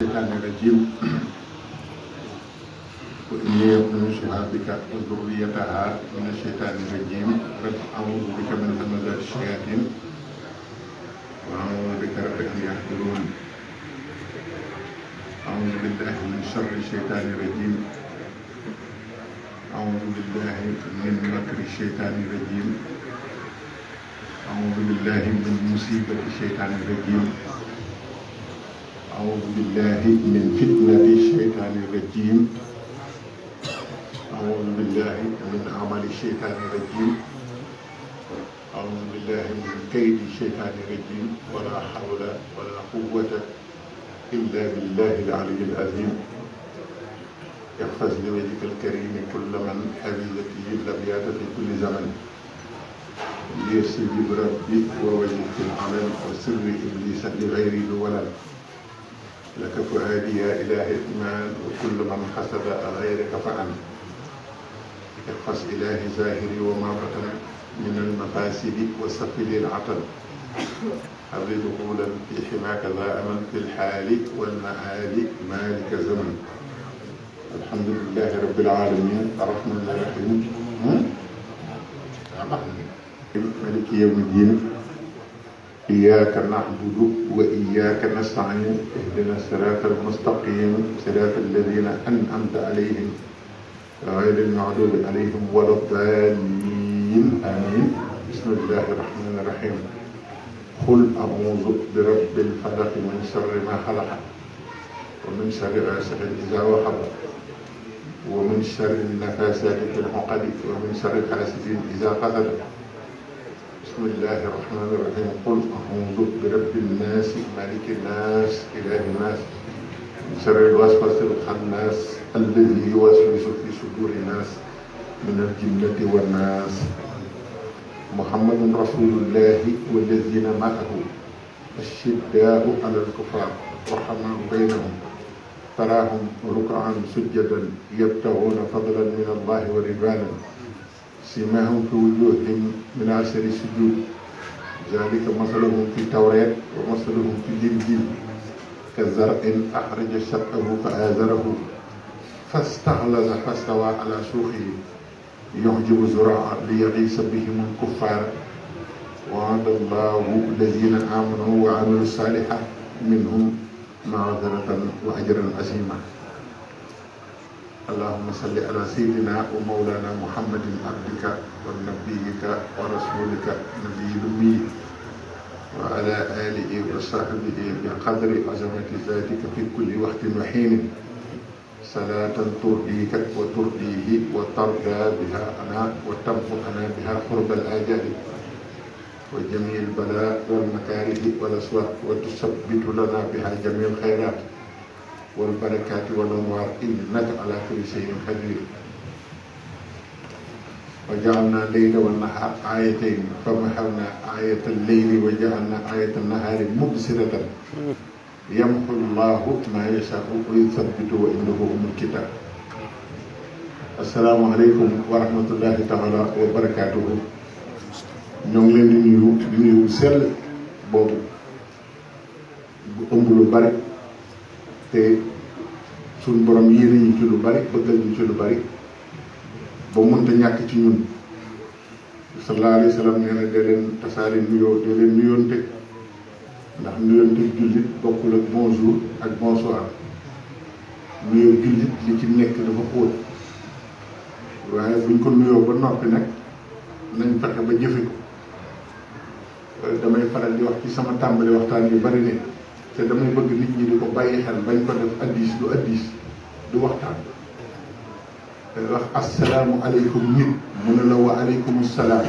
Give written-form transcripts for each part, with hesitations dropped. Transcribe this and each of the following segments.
الشيطان الرجيم وإني أنشئها بك وذريتها من الشيطان الرجيم رب أعوذ بك من همزات الشياطين وأعوذ بك رب أن يحضرون أعوذ بالله من شر الشيطان الرجيم أعوذ بالله من مكر الشيطان الرجيم أعوذ بالله من مصيبة الشيطان الرجيم أعوذ بالله من فتنة الشيطان الرجيم أعوذ بالله من عمل الشيطان الرجيم أعوذ بالله من كيد الشيطان الرجيم ولا حول ولا قوة إلا بالله العلي العظيم احفظ لوجهك الكريم كل من حفظته الأبيات في كل زمن ليستجب ربي ووجهك العمل وسر إبليس لغير الولد لك فؤادي يا إله الإيمان وكل من حسد غيرك فعن احفظ إلهي ظاهري وما بطن من المفاسد وسفل العطل هب دخولا في حماك ذا أمن في الحال والمآل مالك زمن الحمد لله رب العالمين الرحمن الرحيم مالك يوم الدين إياك نعبد وإياك نستعين اهدنا الصراط المستقيم صراط الذين أنعمت عليهم غير المغضوب عليهم ولا الضالين آمين بسم الله الرحمن الرحيم قل أعوذ برب الفلق من شر ما خلق ومن شر غاسق إذا وقب ومن شر النفاثات في العقد ومن شر حاسد إذا حسد بسم الله الرحمن الرحيم قل أعوذ برب الناس مالك الناس إله الناس من شر الوسواس الخناس الذي يوسوس في صدور الناس من الجنة والناس محمد رسول الله والذين معه الشداء على الكفار رحماء بينهم تراهم ركعا سجدا يبتغون فضلا من الله ورضوانا سيماهم في وجوههم من أثر السجود ذلك مثلهم في التوراة ومثلهم في الإنجيل كزرع أخرج شطأه فآزره فاستغلظ فاستوى على سوقه يعجب الزراع ليغيظ بهم الكفار وعد الله الذين آمنوا وعملوا الصالحات منهم مغفرة وأجرا عظيما اللهم صل على سيدنا ومولانا محمد عبدك ونبيك ورسولك نبي الأمي وعلى آله وصحبه بقدر عظمة ذاتك في كل وقت وحين صلاة ترضيك وترضيه وترضى بها أنا وتمحو أنا بها قرب الآجال وجميع البلاء والمكاره والأسواق وتثبت لنا بها جميع الخيرات والبركات والأنوار إنك على كل شيء قدير وجعلنا الليل والنهار آيتين فمحونا آية الليل وجعلنا آية النهار مبصرة يمحو الله ما يشاء ويثبت وإنه أم الكتاب السلام عليكم ورحمة الله تعالى وبركاته ñoo ngi leen di nuyu sell boobu bu ëmb lu bari te suñ borom yéene ñu ci lu bari bëggal ñu ci lu bari ba mënta ñàkk ci ñun sallallahu alayhi wa sallam nee na dee leen tasaare nuyoo dee leen nuyoonte ndax nuyoonte jullit bokkul ak bonjour ak bonsoir nuyoo jullit li ci nekk dafa xóot waaye buñ ko nuyoo ba noppi nag nañ fexe ba jëfe ko damay faral di wax ci sama tàmbali waxtaan yu bari ne te damay bëgg nit ñi di ko bàyyi xel bañ ko def addis du waxtaan wax assalaamu aleykum nit mu ne la wa aleykum salaam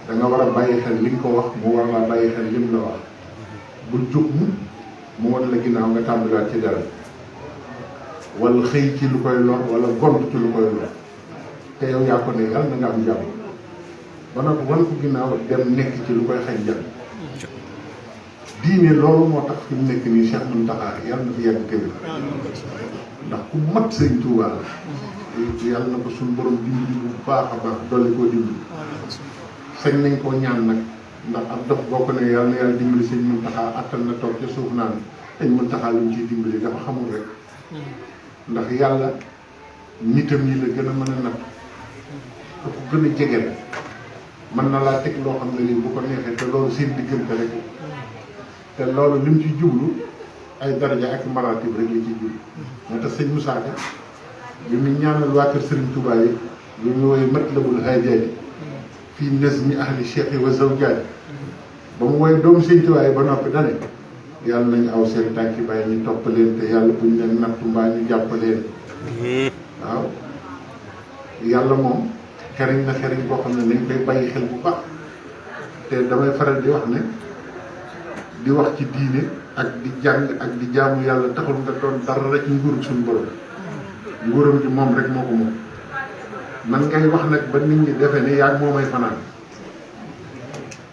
da nga war a bàyyi xel li nga ko wax mu war laa bàyyi xel lim la wax bul jóg mu wan la ginnaaw nga tàmbaliwaat ci dara wala xëy ci lu koy lor wala gont ci lu koy lor te yow yaa ko ne yàlla na nga am jàmm ba nag wan ko ginnaaw dem nekk ci lu koy xañ jàmm diine loolu moo tax fi mu nekk nii Cheikh Mountakha yàlla na fi yàgg kër ndax ku mat Sëñ Tuubaa la yàlla na ko suñu borom dimbali bu baax a baax dolli koo dimbali sañ nañ koo ñaan nag ndax ab dox boo ko ne yàlla na yàlla dimbali Sëñ Mountakha attan na toog ca suuf naan dañ mën taxaa luñ ciy dimbali dafa xamul rek ndax yàlla nitam yi la gën a mën a natt da ko gën a jege la mën na laa teg loo xam ne lii bu ko neexee te loolu seen diggante rek te loolu lim ci jublu ay daraja ak maratib rek la ci jublu moo tax sëñ Moussa Ka bi mu ñaanal waa kër Serigne Touba yi bi mu woy Matlabul Haajaati fii nazmi ahli cheikh wa zawjaati ba mu woy doomu sëñ Touba yi ba noppi dane yàlla nañu aw seen tànki bàyyi ñu topp leen te yàlla buñ leen nattu mbaa ñu jàpp leen waaw yàlla moom xeriñ na xeriñ boo xam ne nañ koy bàyyi xel bu baax te damay faral di wax ne di wax ci diine ak di jàng ak di jaamu yàlla taxul nga doon dara rek nguuru suñu borom nguuram gi moom rek moo ko moom man ngay wax nag ba nit ñi defee ne yaa moo may fanaan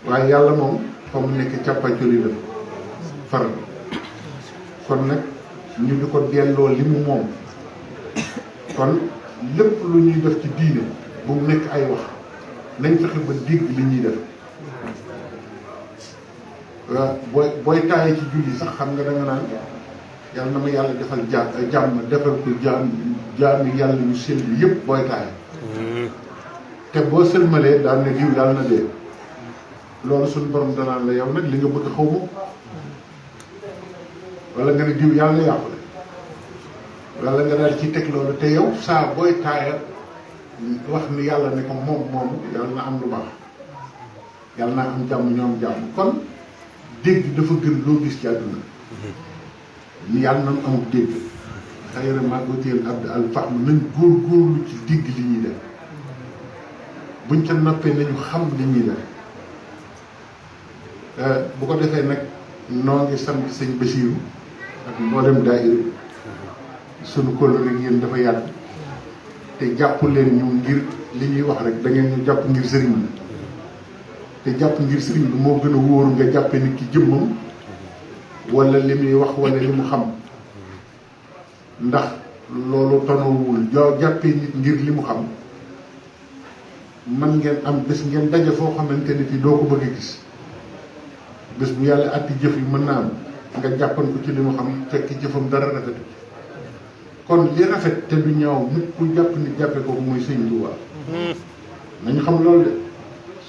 waaye yàlla moom fa mu nekk càppacoli la faral kon nag ñu di ko delloo li mu moom kon lépp lu ñuy def ci diine bu mu nekk ay wax nañ fexe ba dégg li ñuy def booy taaye ci julli sax xam nga da nga naan yàlla na ma yàlla defal jàmm defal ko jaami yàlla yu sell yëpp booy taaye te boo sëlmalee daal ne diw yàlla na dee loolu suñu borom danaan la yow nag li nga bëgg xaw ma wala nga ne diw yàlla yàqule wala nga daal ci teg loolu te yow saa booy taaya wax ni yàlla ne ko moom yàlla na am lu baax yàlla naa am jàmm ñoom jàmm kon dégg dafa gën loo gis ci àdduna ni yàlla nañ amul dégg xayra maa utiyal abd al fahm nañ góorgóorlu ci dégg li ñuy def buñ ca noppee nañu xam li ñuy def bu ko defee nag noo ngi sant sëñ Basiiru ak mboolem daayira sunu kóllëre ak yéen dafa yàgg te jàpp leen ñu ngir li ñuy wax rek da ngeen ñu jàpp ngir sëriñ bi te jàpp ngir sëriñ bi moo gën a wóor nga jàppe nit ki jëmmam wala li muy wax wala li mu xam ndax loolu tonowul joo jàppee nit ngir li mu xam man ngeen am bés ngeen daje foo xamante ni fi doo ko bëgg a gis bés bu yàlla atti jëf yi mën naa am nga jàppan ko ci li mu xam fekk jëfam dara rafetu kon li rafet te du ñaaw nit ku jàpp nit jàppe ko muy sëñ Touba nañu xam loolu de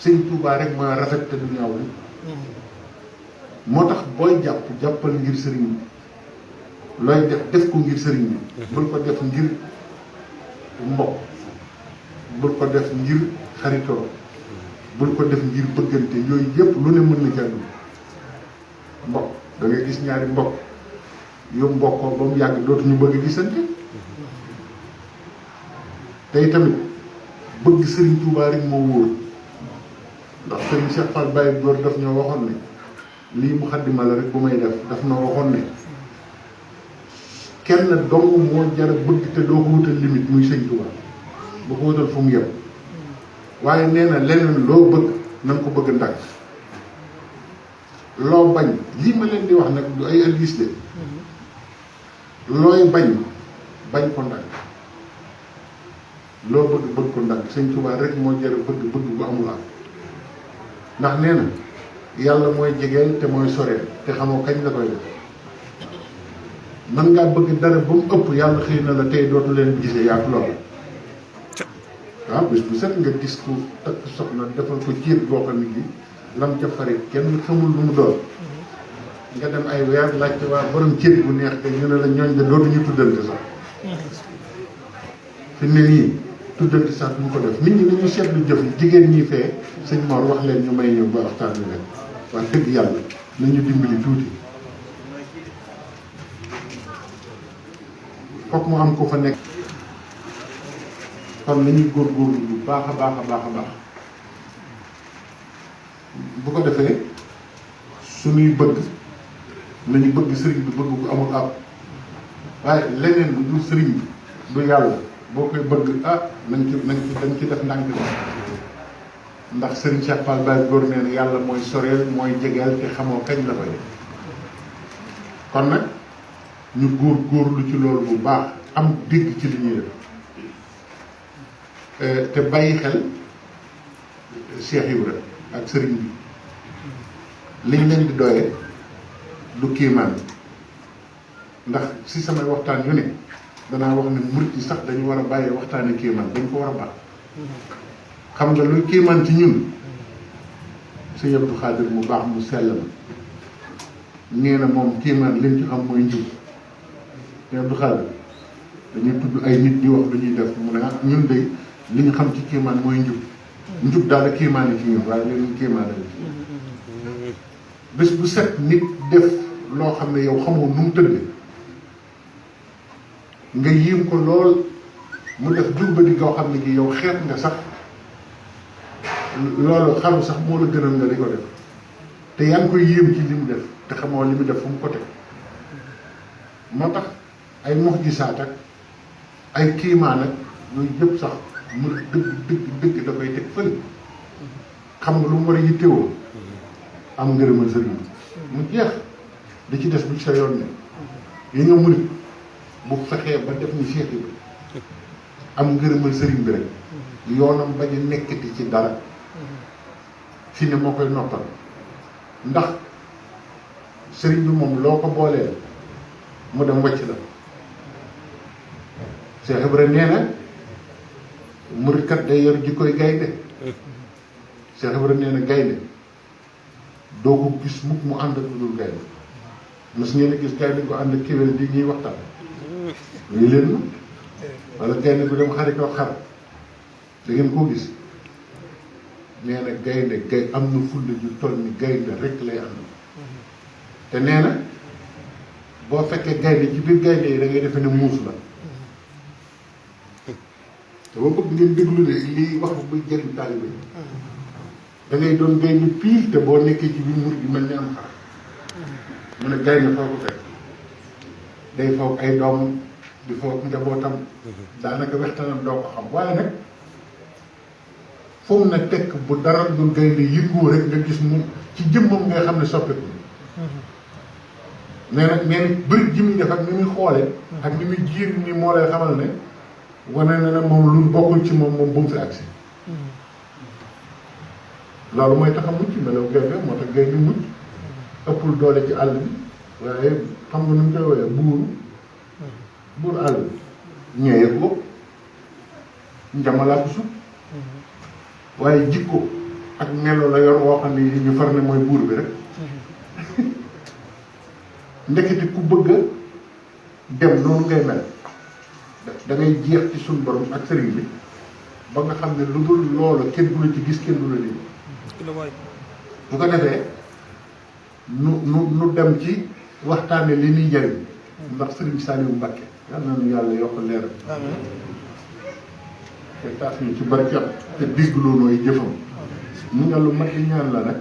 sëñ Touba rek mooy rafet te du ñaaw nit moo tax booy jàppal ngir sëriñ bi looy def ko ngir sëriñ bi bul ko def ngir mbokk bul ko def ngir xaritoo bul ko def ngir bëggante yooyu yëpp lu ne mën na jàll mbokk da ngay gis ñaari mbokk yu mbokkoo ba mu yàgg dootuñu bëgg gisante tey tamit bëgg sëriñ Touba rek moo wóor ndax sëriñ Cheikh Fall Baye góor daf ñoo waxoon ne lii mu xaddima la rek bu may def daf ñoo waxoon ne kenn dong moo jara bëgg te doo ko wutal limite muy sëñ Touba bu ko wutal fu mu yem waaye nee na leneen loo bëgg na nga ko bëgg ndànk loo bañ lii ma leen di wax nag du ay addis de looy bañ ko ndànk loo bëgg ko ndànk sëñ Touba rek moo jara bëgg bu amul am ndax nee na yàlla mooy jegeel te mooy soreel te xamoo kañ la koy def man ngaa bëgg dara ba mu ëpp yàlla xëy na la tey dootu leen gisee yaatu loolu waaw bés bu set nga gis ko takk soxna defal ko jiit boo xam ne gi lam ca fari kenn xamul lu mu doon nga dem ay weer laajte waa borom ceeb bu neex te ñu ne la ñooñ de dootuñu tuddante sax fi ne nii tuddante sax duñ ko def nit ñi dañuy seetlu jëf yi jigéen ñi fee sëñ Mor wax leen ñu may ñëw ba waxtaan wi leen wax dëgg yàlla nañu dimbali tuuti fokk mu am ko fa nekk kon nañuy góorgóorlu bu baax a baax a baax a baax bu ko defee suñuy bëgg nañu bëgg sëriñ bi bëgg bu amul ab waaye leneen lu dul sëriñ bi du yàlla boo koy bëgg nañ ci def ndànk ndax sëriñ Cheikh Fall Baye góor nee na yàlla mooy soreel mooy jegeel te xamoo kañ la koy kon nag ñu góorlu ci loolu bu baax am dégg ci li ñuy def te bàyyi xel Cheikh Ibra ak sëriñ bi liñ leen di doyee du kiimaan ndax si samay waxtaan yu ne danaa wax ne murit yi sax dañu war a bàyyi waxtaane kéemaan dañ ko war a baax xam nga luy kéemaan ci ñun sëñ Abdou Khadir mu baax mu sell ma nee na moom kéemaan liñ ci xam mooy njub sëñ Abdou Khadir dañuy tudd ay nit di wax lu ñuy def mu ne ñun de li ñu xam ci kéemaan mooy njub njub daal kéemaan ci ñun waaye léegi kéemaan la ci bés bu set nit def loo xam ne yow xamoo nu mu tëdd nga yéem ko lool mu def jubbadi goo xam ne gi yow xeet nga sax loolu xaru sax moo la gënal nga di ko def te yaa ngi koy yéem ci li mu def te xamoo li mu def fu mu ko teg moo tax ay mu'jisaat ak ay kiimaan ak yooyu yëpp sax mu dëgg da koy teg fële xam nga lu mu war a yittewoo am ngërëmal sëriñ bi mu jeex di ci des bu ci sa yoon ne yi nga murit bu fexee ba def ni Cheikh bi am ngërëmal sëriñ bi rek yoonam bañ a nekkati ci dara fi ne moo koy noppal ndax sëriñ bi moom loo ko boolee mu dem wàcc la Cheikh Ibra nee na murit kat day yor jikkoy gaynde Cheikh Ibra nee na gaynde doo ko gis mukk mu ànd ak lu dul gaynde mos ngeen a gis gaynde ko ànd ak kéwél di ñuy waxtaan luy leen na wala gaynde bu dem xari ko xar da ngeen koo gis nee na gaynde am na fulla ju toll ni gaynde rek lay ànd te nee na boo fekkee gaynde ci biir gaynde yi da ngay defe ne muus la te boo bëgg ngeen déglu ne lii wax buy jëriñ taalibe da ngay doon gaynde pire te boo nekkee ci biir mur bi mel ni am xar mu ne gaynde foo ko fekk day foog ay doomam di foog njabootam daanaka wextanam doo ko xam waaye nag foofu nag tekk bu dara dul gaynde yëngoo rek nga gis mu ci jëmmam ngay xam ne soppeeku nee na bëri ji muy def ak ni muy xoole ak ni muy jiir ni moo lay xamal ne wane na ne moom lu bokkul ci moom bu mu fi agsi loolu mooy tax a mucc melaw gaynde moo tax gaynde mucc ëppul doole ci àll bi waaye xam nga nu mu koy woowee buur àll bi ñëwee ko njamalaat suuf waaye jikko ak melo la yor woo xam ne ñu far ne mooy buur bi rek ndekete ku bëgg a dem noonu ngay mel da ngay jeex ci suñu borom ak sëriñ bi ba nga xam ne lu dul loolu kenn du la ci gis kenn du la lii bu ko defee nu dem ci waxtaane li ñuy jariñ ndax sëriñ Saliou Mbacké yal na nu yàlla yokk leeral te taas ñu ci barkeem te dégg loolu ay jëfam mu nga lu mat di ñaan la nag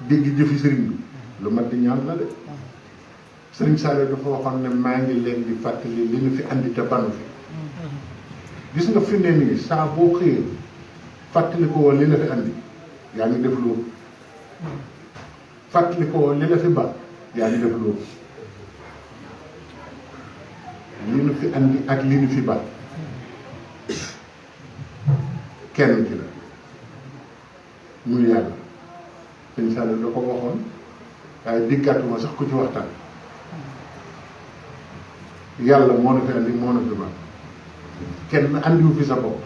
dégg jëfi sëriñ bi lu mat di ñaan la de sëriñ Saliou dafa waxoon ne maa ngi leen di fàttali li ñu fi andi te banu fi gis nga fi ne nii saa boo xëyee fàttali ko woon li la fi andi yaa ngi def loolu fàttali ko woon li la fi ba yaa ngi def loolu li ñu fi andi ak li ñu fi ba kenn ci la muy yàlla sëñ Saliou da ko waxoon waaye diggaatuma sax ku ci waxtaan yàlla moo na fi andi moo na fi ba kenn andiwu fi sa bopp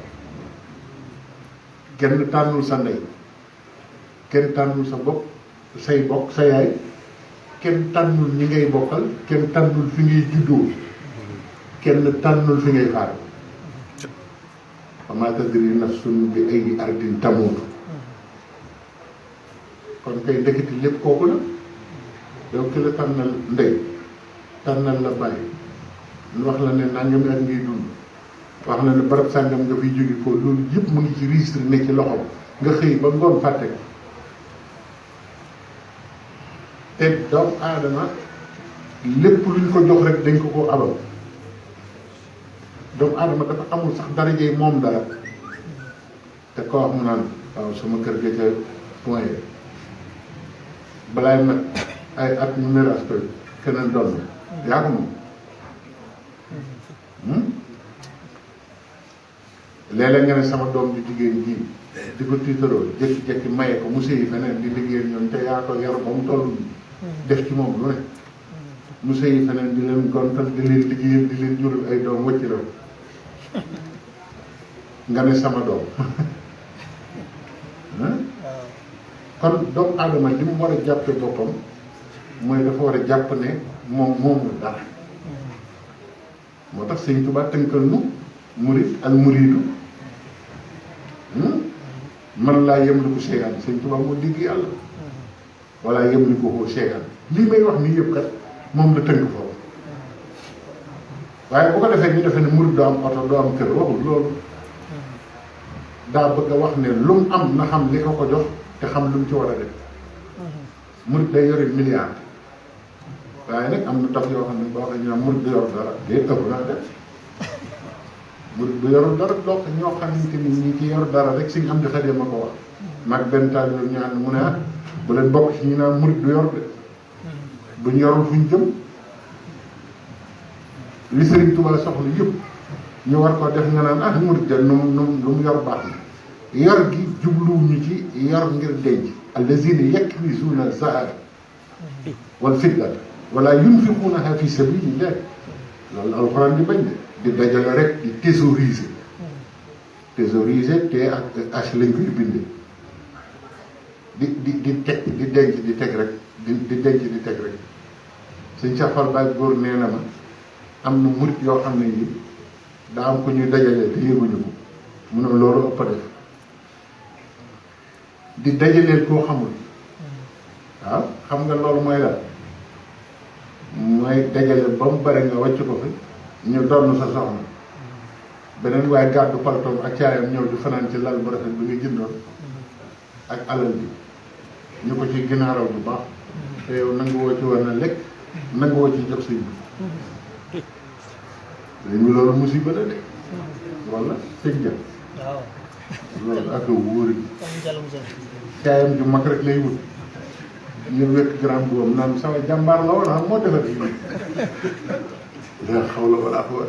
kenn tànnul sa ndey kenn tànnul sa bopp say bokk sa yaay kenn tànnul ñi ngay bokkal kenn tànnul fi ngay juddoo kenn tànnul fi ngay faatu wa maa tadri nafsun bi ayyi ardin tamuutu kon kay ndeketi lépp kooku la yow ki la tànnal ndey tànnal la bàyyi lu wax la ne nangami at ngay dund wax la ne barab sàngam nga fiy jóge ko loolu yëpp mu ngi ci registre ne ci loxo nga xëy ba ngoon fàtte ko te doomu aadama lépp lu ñu ko jox rek dañ ko abal doomu aadama dafa amul sax darajey moom dara te ko wax mu naan waaw sama kër ga ca point balaay nag ay at ñu miraas ko keneen doon yaa ko moom léeg-léeg nga ne sama doom ju jigéen ji di ko tiitaroo jékki-jékki maye ko mu séyi feneen di liggéey ñoom te yaa ko yor ba mu toll def ci moom lu ne mu sëyi feneen di leen gontal di leen liggéeyal di leen jural ay doom wëcc la nga ne sama doom kon doomu aadama li mu war a jàppe boppam mooy dafa war a jàpp ne moom dara moo tax sëñ Tuubaa tënkal nu murid al muridu man laa yamliku shay'an sëñ Tuubaa moo digg yàlla wala yamliku shay'an lii may wax nii yëpp kat moom la tënk foofu waaye bu ko defee ñu defee ne murid doo am oto doo am kër waxul loolu daa bëgg a wax ne lu mu am na xam li ko jox te xam lu mu ci war a def murid day yore milliard waaye nag am na dof yoo xam ne boo xam ne murid du yor dara day ëpp naa def murid bu yorul dara dox ñoo xamante ni ñi ci yor dara rek si am di xëy ma ko wax mag benn taal ñu ñaan mu ne bu leen bokk ci ñu naan murid du yor de bu ñu yorul fu ñu jëm li Sëriñ Tuubaa soxla yëpp ñu war ko def nga naan murid de lu mu yor baax na yor gi jubluwuñu ci yor ngir denc allazina yaknizuna zahaba wal fiddata wala yunfiqunaha fi sabilillah loolu alxuraan di bañ di dajale rek di thésauriser te ak h lañ koy bindee di teg di denc di teg rek di denc di teg rek suñ safal baay góor nee na ma am na murit yoo xam ne yi daa am ko ñuy dajalee te yëguñu ko mu ne loolu ëpp def di dajaleel koo xamul waaw xam nga loolu mooy la mooy dajale ba mu bari nga wàcc ko fi ñu donn sa soxna beneen waaye gàddu paltoom ak caayam ñëw di fanaan ci lal bu rafet bi nga jëndoon ak alal bi ñu ko ci ginaaral bu baax te yow nangu woo ci war na lekk nangu woo ci jox sëñ bi léegi loolu musiba la de wala sëñ ja loolu ak wóor yi caayam ju mag rek lay wut ñu wekk grand boobu naan sama jàmbaar la woon moo defar yi la xaw la wala ko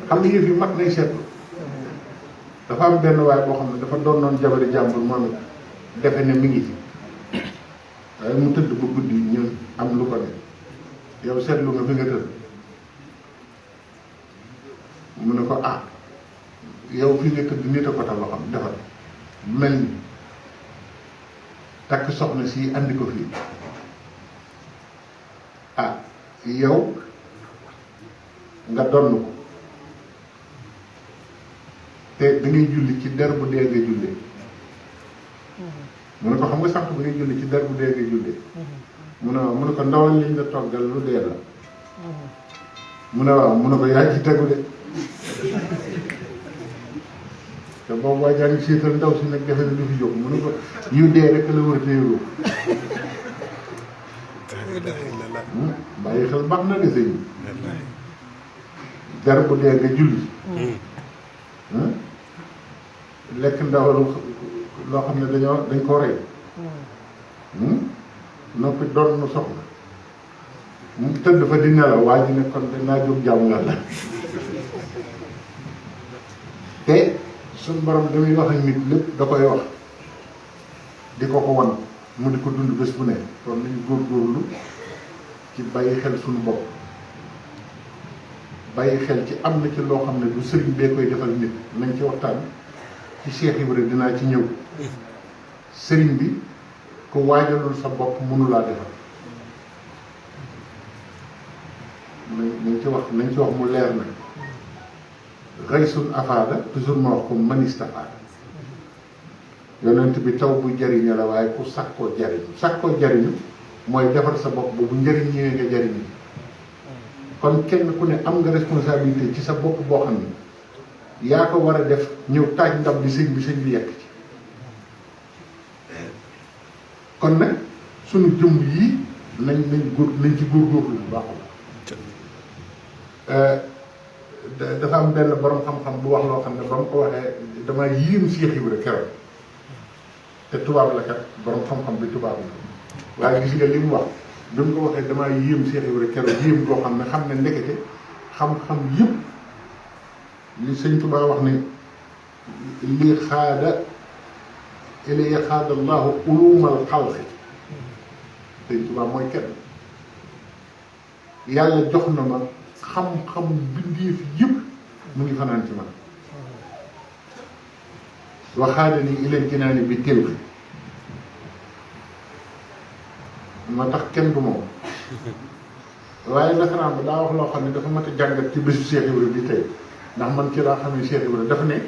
xam nga yëf yi mag nay seetlu dafa am benn waay boo xam ne dafa doon noon jabari jàmbur moom defe ne mi ngi ci waaye mu tëdd ba guddi ñun am lu ko ne yow seetlu nga fi nga tëdd mu ne ko yow fi nga tëdd nit a ko tabaxam defar mel ni takk soxna si andi ko fii yow nga donn ko te da ngay julli ci der bu dee nga jullee mu ne ko xam nga sànq bi ngay julli ci der bu dee nga jullee mu ne waaw mu ne ko ndawal liñ la toggal lu dee la mu ne waaw mu ne ko yaa ci tegu de te boobu waa jaa ngi seetal ndaw si nag defe ne du fi jóg mu ne ko yu dee rek la war a téyewoo bàyyi xel baax na de sëñ der bu dee nga julli lekk ndawal loo xam ne dañ ko rey noppi doon nu soxla mu tëdd fa di nelaw waa ji ne kon dinaa jóg jàmm yàlla te suñ borom damuy wax ak nit lépp da koy wax di ko wan mu di ko dund bés bu ne kon nañu góorgóorlu ci bàyyi xel suñu bopp bàyyi xel ci am na ci loo xam ne du sëriñ bee koy defal nit nañ ci waxtaan ci Cheikh Ibrahima dinaa ci ñëw sëriñ bi ku waajalul sa bopp mënulaa defal nañ ci wax mu leer na xëy suñ afaada toujours ma wax ko manistafaada yonent bi taw bu jariñe la waaye ku sàkkoo jariñu mooy defar sa bopp bu njëriñ ñëwee nga jariñu kon kenn ku ne am nga responsabilité ci sa bopp boo xam ne yaa ko war a def ñëw taaj ndab bi sëñ bi yekk ci kon nag sunu jëmm yii nañ ci góorgóorlu bu baaxul dafa am benn borom xam-xam bu wax loo xam ne ba mu ko waxee dama yéem Cheikh Ibra keroog te tubaab la kat borom xam-xam bi tubaab la waaye gis nga li mu wax bi mu ko waxee damaa yéem Cheikh Ibra keroog yéem koo xam ne xam ne ndekete xam-xam yëpp li sëñ Tuubaa wax ne li xaada ilay xaada allahu ulumal xalqi sëñ Tuubaa mooy kenn yàlla jox na ma xam-xamu bindeef yëpp mu ngi fanaan ci man waxaale ni ilal jinaani bi tilk moo tax kenn du moom waaye nasaraan bi daa wax loo xam ne dafa mat a jàngat ci bésu Cheikh Ibra bi tey ndax man ci laa xam ne Cheikh Ibra dafa ne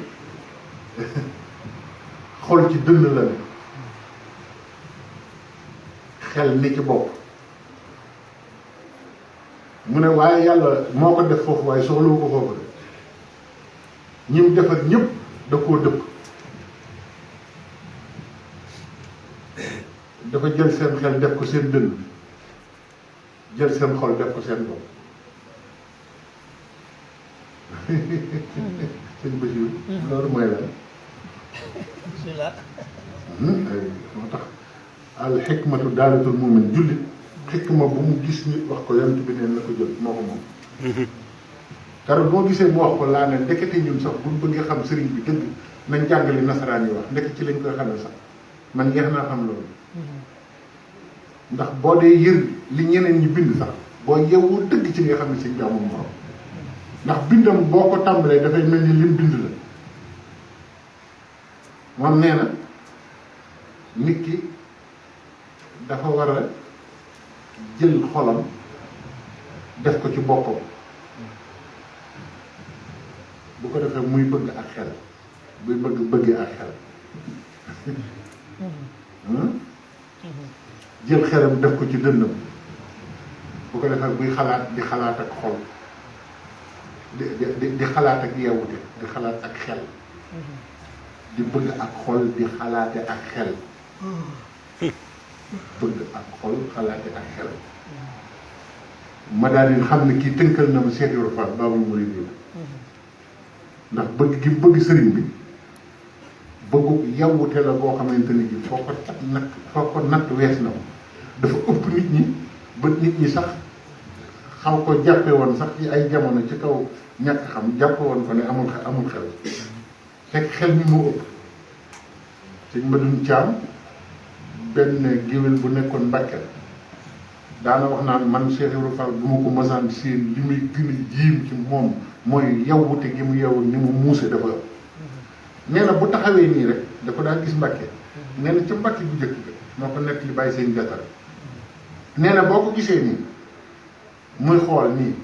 xol ci dënn la ne xel ni ci bopp mu ne waaye yàlla moo ko def foofu waaye soxlawu ko foofu de ñi mu defar ñëpp da koo dëpp dafa jël seen xel def ko seen dënn jël seen xol def ko seen bopp sëñ Basiru loolu mooy lan moo tax al xikmatu daalatul muumin jullit xikma bu mu gis nit wax ko yonent bi neen la ko jël moo ko moom keroog boo gisee mu wax ko laa ne ndekete ñun sax buñ bëggee xam sëriñ bi dëgg nañ jàngale nasaraan yi wax ndekk ci lañ koy xamee sax man yeex naa xam loolu ndax boo dee yër li ñeneen ñi bind sax boo yewwu dëgg ci nga xam ne sëñ bi amul morom ndax bindam boo ko tàmbalee dafay mel ni lim bind la moom nee na nit ki dafa war a jël xolam def ko ci boppam bu ko defee muy bëgg ak xel buy bëggee ak xel jël xelam def ko ci dënnam bu ko defee buy xalaat di xalaat ak xol di xalaat ak yeewute di xalaat ak xel di bëgg ak xol di xalaate ak xel bëgg ak xol xalaate ak xel ma daal di xam ne kii tënkal na ma Cheikh Ibra Fall Baabul Muriidiin ndax bëgg gi bëgg sëriñ bi bëggu yawute la boo xamante ni ji foo ko natt wees na ko dafa ëpp nit ñi ba nit ñi sax xaw ko jàppe woon sax ci ay jamono ci kaw ñàkk xam jàppe woon ko ne amul xel fekk xel mi moo ëpp sëñ Madoune Thiam benn géwél bu nekkoon Mbàkke daana wax naan man Cheikh Ibra Fall bu ma ko masaan seen li muy gën a jiim ci moom mooy yawwute gi mu yewwu ni mu muuse dafa ëpp nee na bu taxawee nii rek da ko daan gis Mbàkke nee na ca Mbàkke bu njëkk ga moo ko nekk li bàyyi seen jatar nee na boo ko gisee nii muy xool nii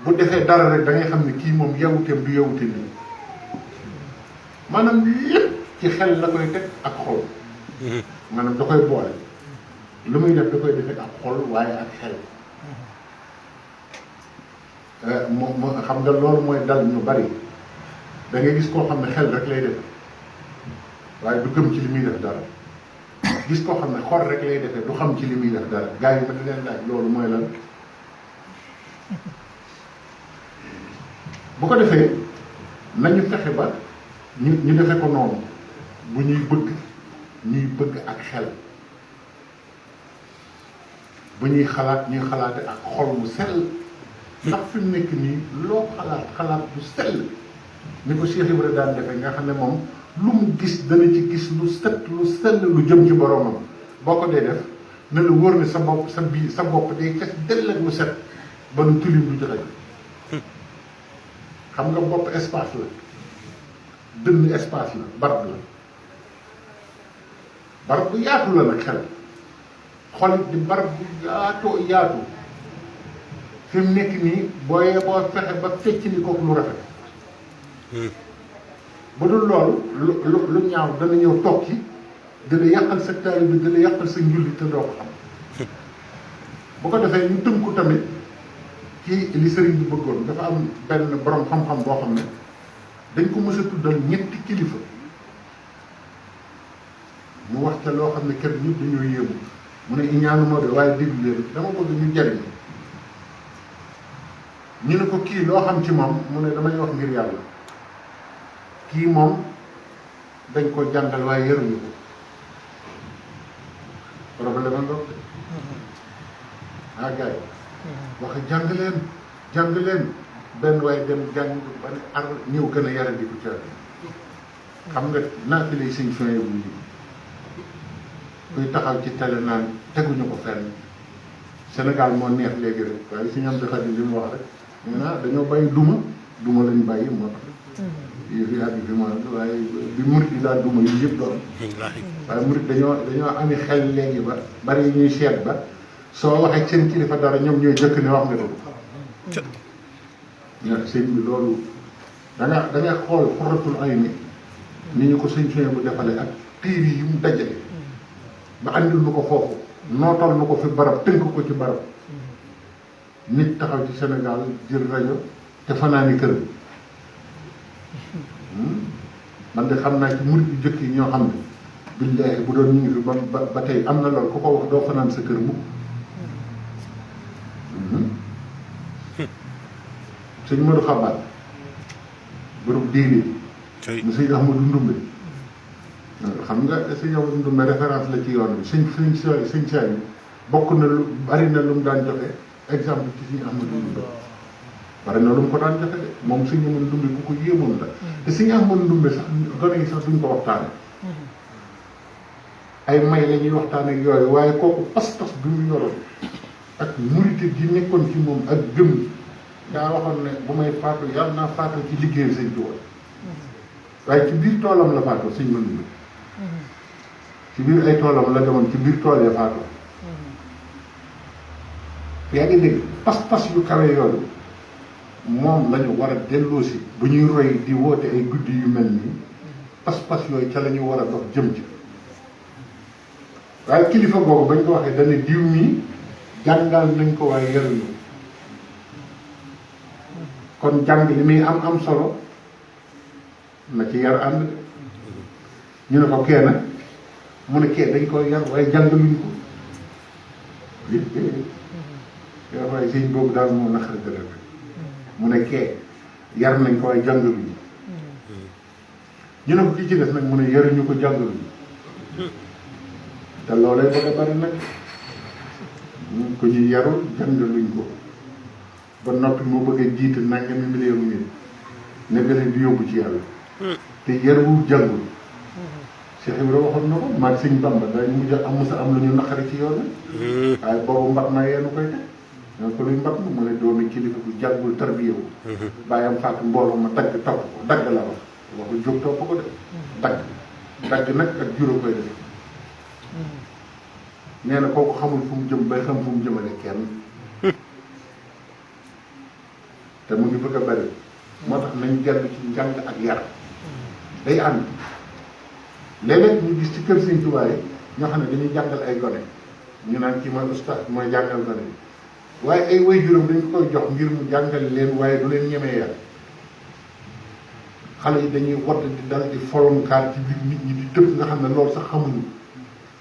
bu defee dara rek da ngay xam ne kii moom yawuteem du yawute nii maanaam lépp ci xel la koy teg ak xol maanaam da koy boole lu muy def da koy defee ak xol waaye ak xel moo xam nga loolu mooy dal ñu bari da ngay gis koo xam ne xel rek lay def waaye du gëm ci li muy def dara gis koo xam ne xol rek lay defee du xam ci li muy def dara gars yi ma di leen laaj loolu mooy lan bu ko defee nañu fexe ba ñu defe ko noonu bu ñuy bëgg ak xel bu ñuy xalaat ñuy xalaate ak xol mu sell ndax fi mu nekk nii loo xalaat bu sell ni ko Cheikh Ibra daan defee nga xam ne moom lu mu gis dana ci gis lu set lu sell lu jëm ci boromam boo ko dee def ne la wóor ne sa bopp day kes dell ak lu set ba nu tilim du joxe xam nga bopp espace la dënn espace la barab bu yaatu la nag xel xolit di barab bu yaatu fi mu nekk nii booyee boo fexe ba fecc ni kooku lu rafet bu dul loolu lu ñaaw dana ñëw toog ci dana yàqal sa taalibe bi dana yàqal sa njulli te doo ko xam bu ko defee ñu tënku tamit ci li sëriñ bi bëggoon dafa am benn borom xam-xam boo xam ne dañ ko mës a tuddal ñetti kilifa mu wax ca loo xam ne kër ñëpp dañoo yéemu mu ne ñaanu moo de waaye déglu leen dama bëgg ñu jariñ ñu ne ko kii loo xam ci moom mu ne damay wax ngir yàlla kii moom dañ ko jàngal waaye yëruñu ko problème nga gars yi wax jàng leen benn waaye dem jàng ba ne ar ñëw gën a yara di ko ca xam nga naa fi lay sëñ soye bu yi kuy taxaw ci télé naan teguñu ko fenn Sénégal moo neex léegi rek waaye si ñam di xaj li mu wax rek nee naa dañoo bàyyi duma lañ bàyyi moo tax yi fi àgg fi ma waaye bi murit yi daal duma yi yëpp doon waaye murit dañoo ami xel léegi ba bari yi ñuy seet ba soo waxee seen kilifa dara ñoom ñooy jëkk ne wax nga dëgg ña sëñ bi loolu da nga xool xoratul ay ni ñu ko sëñ soñe bu defale ak téere yi mu dajale ba andil nu ko foofu nootal nu ko fi barab tënk ko ci barab nit taxaw ci Sénégal jël rajo te fanaani kër man de xam naa ci murit yu jëkk yi ñoo xam ne billaahi bu doon ñu ngi fi ba tey am na loolu ku ko wax doo fanaan sa kër mukk sëñ Modou Xabaat borom diine mu sëñ Ahmadou Ndumbe xam nga sëñ Ahmadou Ndumbe référence la ci yoon bi sëñ Saaliw bokk na lu bari na lu mu daan joxe exemple ci sëñ Ahmadou Ndumbe bari na lu mu ko daan joxe de moom sëñ Ahmadou Ndumbe ku ko yéemoon la te sëñ Ahmadou Ndumbe sax gone yi sax duñ ko waxtaane ay may la ñuy waxtaan ak yooyu waaye kooku pas-pas bi mu yoroon ak murite gi nekkoon ci moom ak gëm daa waxoon ne bu may faatu yàlla naa faatu ci liggéey sëñ Tuubaa waaye ci biir toolam la faatoo sëñ Mandumbe ci biir ay toolam la demoon ci biir tool ya faatoo yaa ngi dégg pas-pas yu kawe yooyu moom lañu war a delloosi bu ñuy roy di woote ay guddi yu mel nii pas-pas yooyu ca la ñu war a dox jëm ci waaye kilifa googu bañ ko waxee dana diw mii jàngal nañ ko waaye yaruñu kon jàng li muy am solo na ci yar ànd ñu ne ko kee nag mu ne kee dañ koy yar waaye jàngaluñ ko yoo waaye sëñ boobu daal moo naqari dara mu ne kee yar nañ ko waaye jàngaluñ ñu ne ko ki ci des nag mu ne yaruñu ko jàngaluñ te loolee bëgg a bari nag ko ñu yarul jàngaluñ ko ba noppi moo bëgg a jiite nangami million nit ne leen di yóbbu ci yàlla te yarul jàngul Cheikh Ibrahima waxoon na ko maag sëñ Bamba dañu mujj am musa am lu ñu naqari ci yoon waaye boobu mbat ma yeenu koy teg ñoo ko luy mbat ma mu ne doomi kilifa bu jàngul tarbiyewu bàyyam faatu mbooloo ma dagg topp ko dagg la waxu jóg topp ko de dagg nag ak juróom koy def nee na kooku xamul fu mu jëm bay xam fu mu jëmale kenn te mu ngi bëgg a bari moo tax nañ dellu ci njàng ak yar day ànd léeg-léeg ñu gis ci kër Sëñ Tuubaa yi ñoo xam ne dañuy jàngal ay gone ñu naan kii mooy ustaas mooy jàngal gone yi waaye ay waajuram dañ koy jox ngir mu jàngal leen waaye du leen ñemee yar xale yi dañuy wadd di dal di folonkaat ci biir nit ñi di tëb nga xam ne loolu sax xamuñu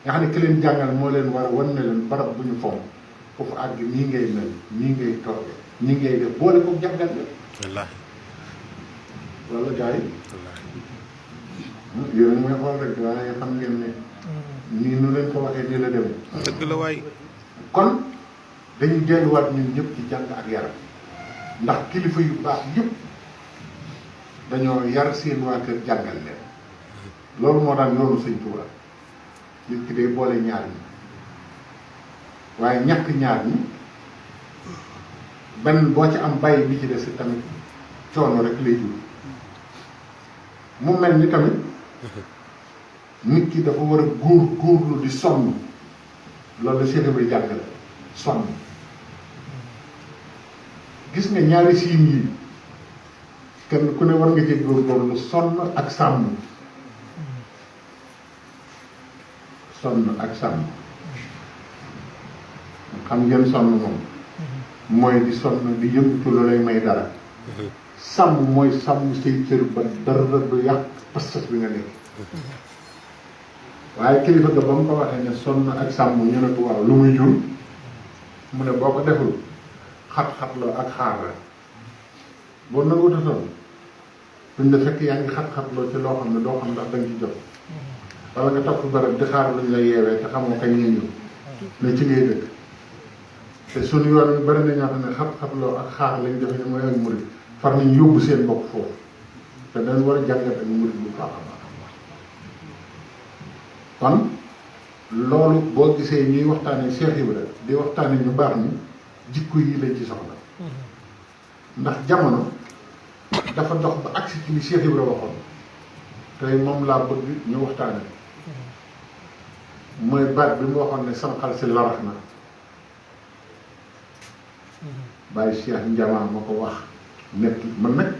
nga xam ne ki leen jàngal moo leen war a wan ne leen barab bu ñu fonk foofu àgg nii ngay mel nii ngay tooge nii ngay def boole ko jàngal la wallaahi walla gars yi yéen mooy xool rek waaye xam ngeen ne nii nu leen ko waxee nii la demee dëgg la waay kon dañuy delluwaat ñun ñëpp ci jàng ak yaram ndax kilifa yu baax yëpp dañoo yar seen waa kër jàngal leen loolu moo daan yoonu Sëñ Tuubaa nit ki day boole ñaar ñi waaye ñàkk ñaar ñi benn boo ci am bàyyi bi ci des tamit coono rek lay jur mu mel ni tamit nit ki dafa war a góorlu di sonn loolu la Cheikh Ibrahima jàngale sonn gis nga ñaari siin yi kenn ku ne war nga ci góorgóorlu sonn ak sàmm sonn ak sàmm xam ngeen sonn moom mooy di sonn di yëngatu lu lay may dara sàmm mooy sàmm say cër ba dara du yàq pas-pas bi nga nekk waaye kilifa ga ba mu ko waxee ne sonn ak sàmm ñu ne ko waaw lu muy jur mu ne boo ko deful xat-xatloo ak xaar la boo nanguwut a sonn duñ la fekk yaa ngi xat-xatloo ci loo xam ne doo xam ndax danga ci jot wala nga topp barab di xaar luñ la yeewee te xamoo kañ ngeen ñëw ne ci ngay dëkk te suñu yoon wi bari na ñoo xam ne xat-xatloo ak xaar lañ defe ne mooy ak murid far nañ yóbbu seen bopp foofu te dañ war a jàngat ak murid bu baax a baax kon loolu boo gisee ñuy waxtaane Cheikh Ibra di waxtaane ñu baax ni jikko yi lañ ci soxla ndax jamono dafa dox ba agsi ci li Cheikh Ibra waxoon tey moom laa bëgg ñu waxtaane mooy baat bi mu waxoon ne sanqal si larax na bàyyi Cheikh Ndiama ma ko wax nekk man nag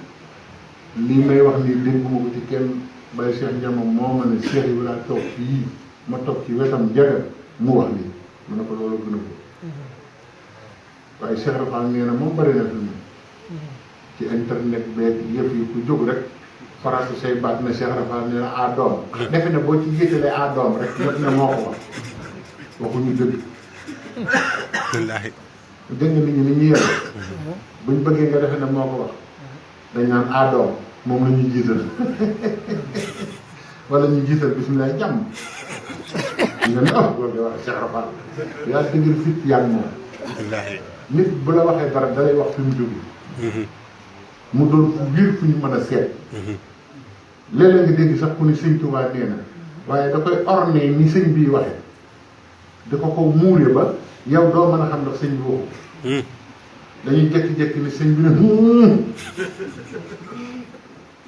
lii may wax nii dégguma ko ci kenn bàyyi Cheikh Ndiama moo ma ne Cheikh Ibra toog fii ma toog ci wetam jagal mu wax lii mu ne ko loolu gën a ko waaye Cheikh Rafal nee na moom bëri na fi mu ci internet beeg yëf yi ku jóg rek faratu say baat ne Cheikh Rafal nee na a doom defe ne boo ci yéetalee a doom rek ñëpp ne moo ko wax waxuñu dëgg wallaahi dégg nga nit ñi ni ñu yore buñ bëggee nga defe ne moo ko wax dañ naan a doom moom la ñuy jiital wala ñu jiital bisimilah jàmm nga ne ah loolu de wax Cheikh Rafal yaa dëgër fit yaa ngi moom nit bu la waxee dara dalay wax fi mu jóge mu doon fu biir fu ñu mën a seet léeg-léeg nga dégg sax ku ni sëñ Tuubaa nee na waaye da koy orné ni sëñ bii waxee da ko muure ba yow doo mën a xam ndax sëñ bi waxu dañuy jékki-jékki ni sëñ bi ne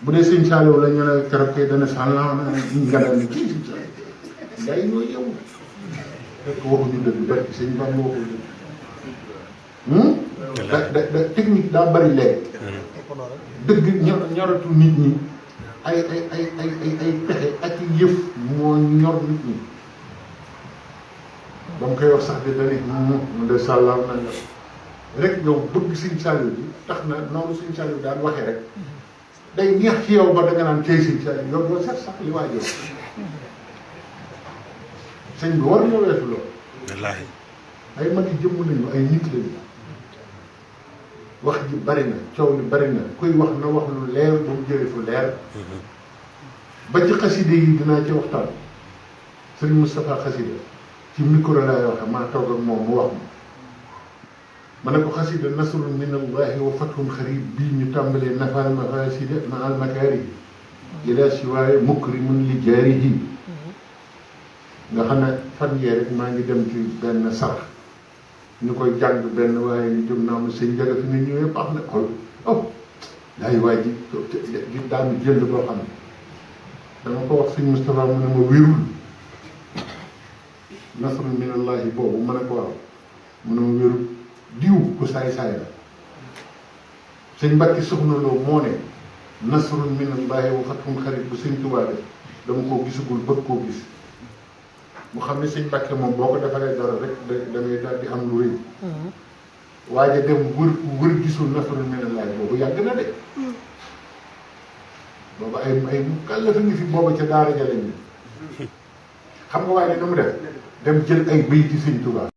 bu dee sëñ Saliou la ñu ne keroog kay dana sànla nga dal ni kii sëñ Saliou gars yi ñoo yeewu fekk waxuñu dëgg barki sëñ Ba mu waxul dëgg da technique daa bari léegi dëgg ñoratul nit ñi ay pexe ak yëf moo ñor nit ñi ba mu koy wax sax de dani mu de sàllaam na nga rek yow bëgg sëñ Saliou bi tax na noonu sëñ Saliou daan waxee rek day neex ci yow ba da nga naan tey sëñ Saliou yow doo seet sax li waajoo sëñ bi war ñoo weesu loolu wallaahi ay mag yi jëmm nañu ay nit lañu wax ji bari na coow li bari na kuy wax na wax lu leer ba mu jëlee fu leer ba ci xaside yi dinaa ci waxtaan sëriñ Moustapha xaside ci micro laay waxe maa toog ak moom mu wax ma ne ko xaside nasrun min allahi wa fathun xarib bii ñu tàmbalee nafaal mafaside ma al makaari ila siwaaye mukrimun li jaarihi nga xam ne fan yee rek maa ngi dem ci benn sarax ñu koy jàng benn waaye ñu jóg naa ma sëñ Njaga fi nga ñëwee baax na xool oh yaay waay ji daanu jël boo xam ne dama ko wax sëñ Moustapha mu ne ma wérul nasrun minallahi boobu ma ne ko waaw mu ne ma wérul diw ku saay-saay la sëñ Mbàkke Soxna Lo moo ne nasrun minallahi wa fathun xarib bu sëñ Tuubaa def dama koo gisagul bëgg koo gis mu xam ne sëñ Mbàkke moom boo ko defaree dara rek da ngay daal di am lu rëy waaye dem wër gisul nasrun minallahi boobu yàgg na de boobu ay mu kàllafa ngi fi booba ca daara jale ñi xam nga waaye ne mu def dem jël ay béy ci sëñ Tuubaa